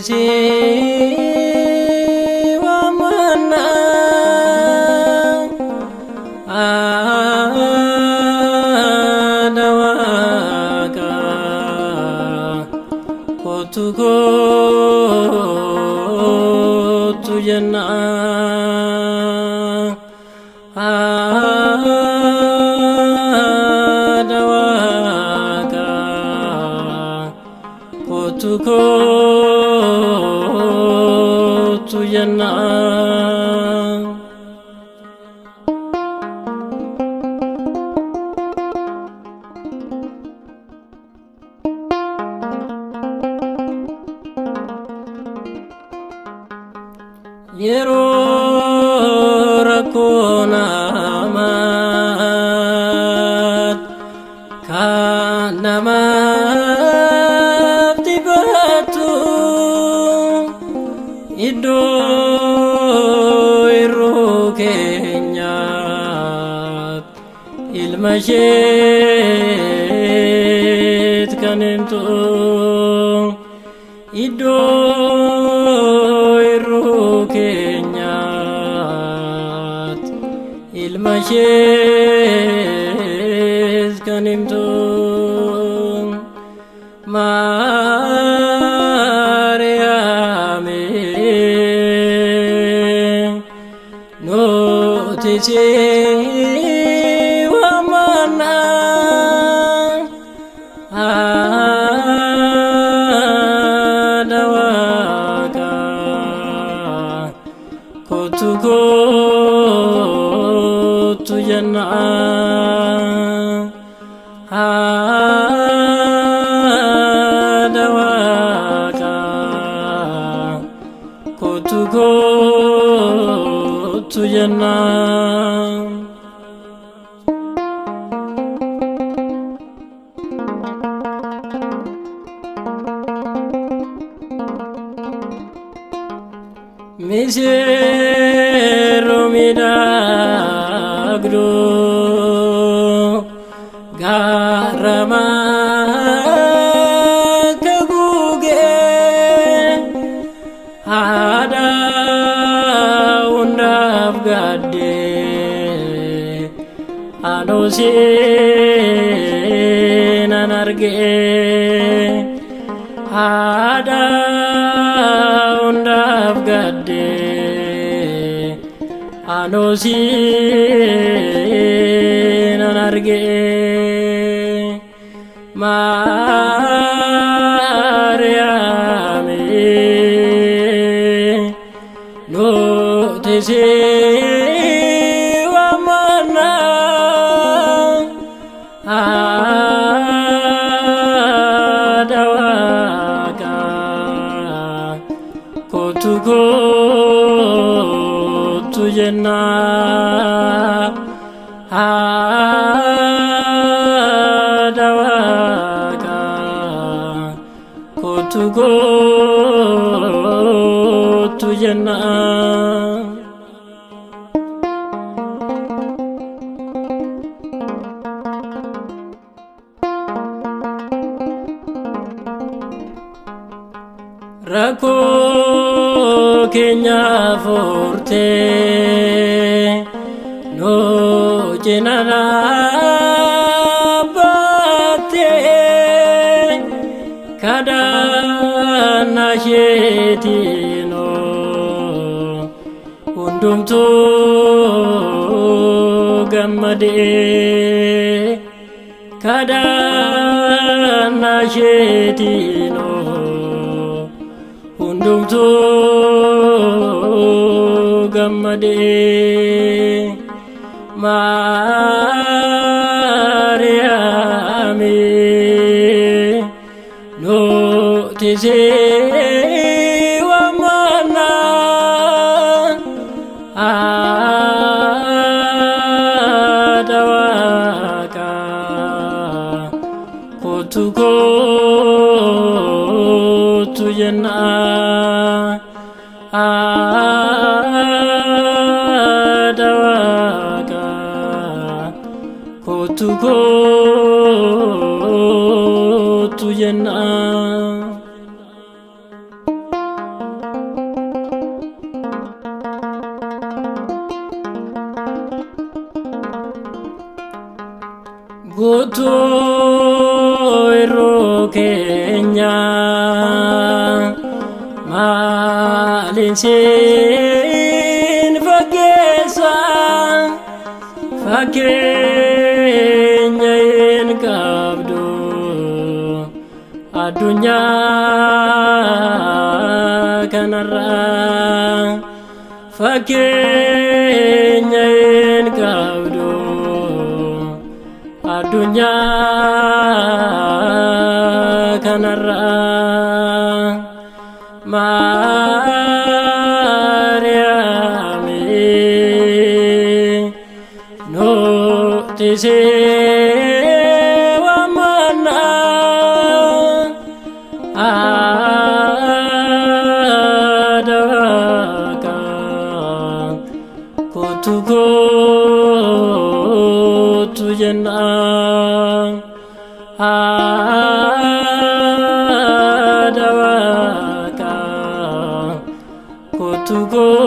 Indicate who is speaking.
Speaker 1: si waammanna haadha Waaqaa kottu kottu jenna. Haadha Waaqaa kottu kottu jenna. Yeroo rakkoo namaat kan namaaf dhibaatu iddoo irruu keenyaat ilma isheet kan himtu, iddoo irruu keenyaat ilma isheet kan himtu. Maariyaame, nuti si waammanna haadha Waaqaa kottu kottu jenna. Haadha Waaqaa kottu kottu jenna. Misirroo miidhagduu gaarama akka gugee haadha hundaaf gaaddee anoo seenan argee, haadha hundaaf gaaddee anoo seenan argee. Maariyaame, nuti si waammanna haadha Waaqaa kottu kottu jenna. Haadha Waaqaa kottu kottu jenna. Rakkoo keenya furtee nu cina dhaabbattee kadhannaa isheetiinoo hundumtuu gammadee, kadhannaa isheetiinoo hundumtuu gammadee. Maariyaame, nuti si waammanna haadha Waaqaa kottu kottu jenna. Haadha Waaqaa kottu kottu jenna. Guutuu irruu keenya maaliin siin fakkeessa, fakkeenya hin qabdu addunyaa kanarraa, fakkeenya hin qabdu addunyaa kanarraa. Maariyaami, nuti si waammanna, haadha Waaqaa, kottu kottu jenna, haadha Waaqaa, kottu kottu.